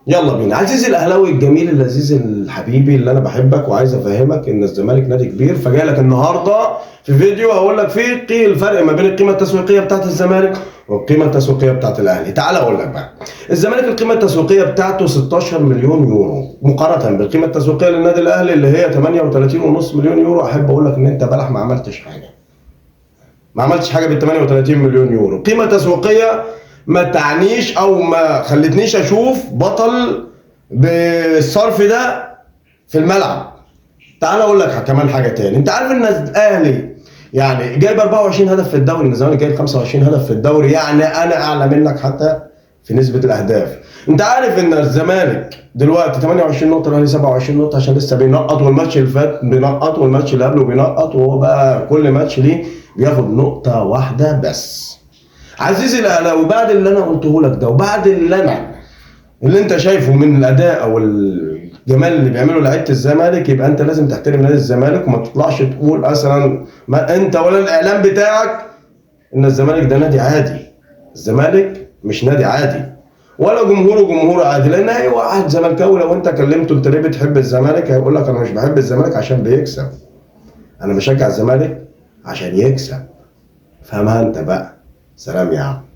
يلا بينا. عزيزي الاهلاوي الجميل اللذيذ الحبيبي اللي انا بحبك وعايز افهمك ان الزمالك نادي كبير، فجاي لك النهارده في فيديو هقول لك فيه الفرق ما بين القيمة التسويقية بتاعت الزمالك والقيمة التسويقية بتاعت الاهلي. تعال اقول لك بقى، الزمالك القيمة التسويقية بتاعته 16 مليون يورو مقارنة بالقيمة التسويقية للنادي الاهلي اللي هي 38.5 مليون يورو. احب اقول لك ان انت بلح ما عملتش حاجة، ما عملتش حاجة بال 38 مليون يورو. قيمة تسويقية ما تعنيش او ما خلتنيش اشوف بطل بالصرف ده في الملعب. تعال اقول لك كمان حاجة تاني، انت عارف ان الاهلي يعني جايب 24 هدف في الدوري، ان الزمالك جايب 25 هدف في الدوري، يعني انا اعلى منك حتى في نسبه الاهداف. انت عارف ان الزمالك دلوقتي 28 نقطة، الاهلي 27 نقطة، عشان لسه بينقط، والماتش اللي فات بينقط، والماتش اللي قبله بينقط، وهو بقى كل ماتش ليه بياخد نقطة واحدة بس. عزيزي الاهلاوي، بعد اللي انا قلته لك ده وبعد اللي انت شايفه من الاداء او الجمال اللي بيعمله لعيبة الزمالك، يبقى انت لازم تحترم نادي الزمالك وما تطلعش تقول اصلا ما انت ولا الاعلام بتاعك ان الزمالك ده نادي عادي. الزمالك مش نادي عادي ولا جمهوره جمهور عادي، لان اي واحد زملكاوي لو انت كلمته انت ليه بتحب الزمالك هيقول لك انا مش بحب الزمالك عشان بيكسب، انا بشجع الزمالك عشان يكسب. فاهمها انت بقى. سلام يا عم.